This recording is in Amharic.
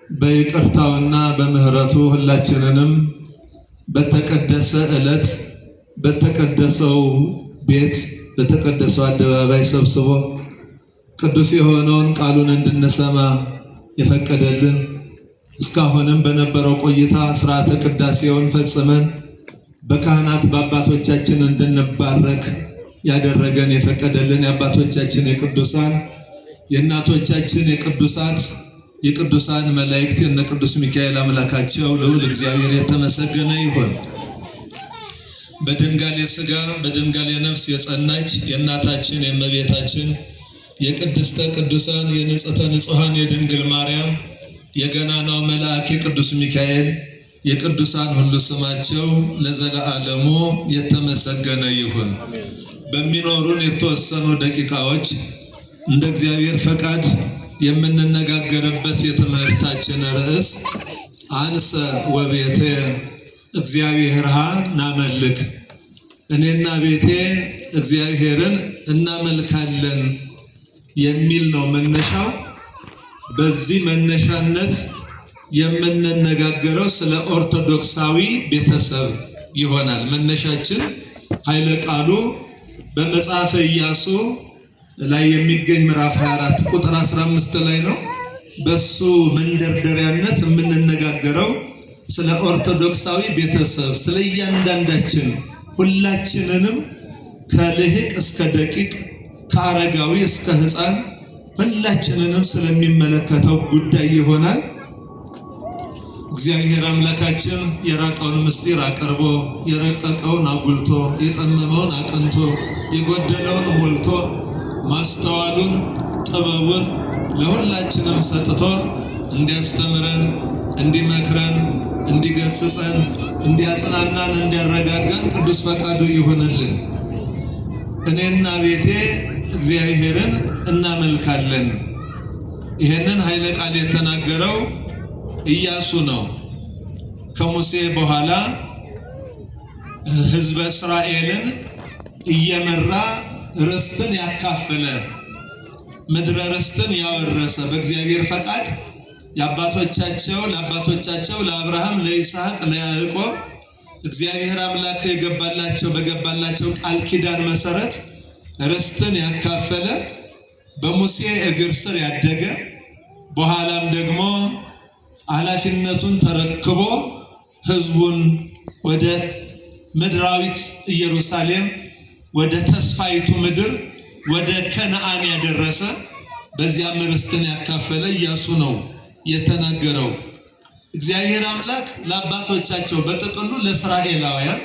በይቅርታውና በምሕረቱ ሁላችንንም በተቀደሰ ዕለት በተቀደሰው ቤት በተቀደሰው አደባባይ ሰብስቦ ቅዱስ የሆነውን ቃሉን እንድንሰማ የፈቀደልን እስካሁንም በነበረው ቆይታ ሥርዓተ ቅዳሴውን ፈጽመን በካህናት በአባቶቻችን እንድንባረክ ያደረገን የፈቀደልን የአባቶቻችን የቅዱሳን የእናቶቻችን የቅዱሳት የቅዱሳን መላእክት የነ ቅዱስ ሚካኤል አምላካቸው ልዑል እግዚአብሔር የተመሰገነ ይሁን። በድንጋሌ ሥጋ በድንጋሌ ነፍስ የጸናች የእናታችን የእመቤታችን የቅድስተ ቅዱሳን የንጽሕተ ንጹሐን የድንግል ማርያም የገናናው መልአክ የቅዱስ ሚካኤል የቅዱሳን ሁሉ ስማቸው ለዘለዓለሙ የተመሰገነ ይሁን። በሚኖሩን የተወሰኑ ደቂቃዎች እንደ እግዚአብሔር ፈቃድ የምንነጋገርበት የትምህርታችን ርዕስ አንሰ ወቤቴ እግዚአብሔርሃ ናመልክ፣ እኔና ቤቴ እግዚአብሔርን እናመልካለን የሚል ነው መነሻው። በዚህ መነሻነት የምንነጋገረው ስለ ኦርቶዶክሳዊ ቤተሰብ ይሆናል። መነሻችን ኃይለ ቃሉ በመጽሐፈ ኢያሱ ላይ የሚገኝ ምዕራፍ 24 ቁጥር 15 ላይ ነው። በሱ መንደርደሪያነት የምንነጋገረው ስለ ኦርቶዶክሳዊ ቤተሰብ፣ ስለ እያንዳንዳችን ሁላችንንም ከልህቅ እስከ ደቂቅ ከአረጋዊ እስከ ሕፃን ሁላችንንም ስለሚመለከተው ጉዳይ ይሆናል። እግዚአብሔር አምላካችን የራቀውን ምስጢር አቅርቦ የረቀቀውን አጉልቶ የጠመመውን አቅንቶ የጎደለውን ሞልቶ ማስተዋሉን ጥበቡን ለሁላችንም ሰጥቶ እንዲያስተምረን፣ እንዲመክረን፣ እንዲገስጸን፣ እንዲያጽናናን፣ እንዲያረጋጋን ቅዱስ ፈቃዱ ይሁንልን። እኔና ቤቴ እግዚአብሔርን እናመልካለን። ይህንን ኃይለ ቃል የተናገረው ኢያሱ ነው። ከሙሴ በኋላ ሕዝበ እስራኤልን እየመራ ርስትን ያካፈለ ምድረ ርስትን ያወረሰ በእግዚአብሔር ፈቃድ የአባቶቻቸው ለአባቶቻቸው ለአብርሃም፣ ለይስሐቅ፣ ለያዕቆብ እግዚአብሔር አምላክ የገባላቸው በገባላቸው ቃል ኪዳን መሰረት ርስትን ያካፈለ በሙሴ እግር ስር ያደገ በኋላም ደግሞ ኃላፊነቱን ተረክቦ ሕዝቡን ወደ ምድራዊት ኢየሩሳሌም ወደ ተስፋይቱ ምድር ወደ ከነአን ያደረሰ በዚያም ርስትን ያካፈለ ኢያሱ ነው የተናገረው። እግዚአብሔር አምላክ ለአባቶቻቸው በጥቅሉ ለእስራኤላውያን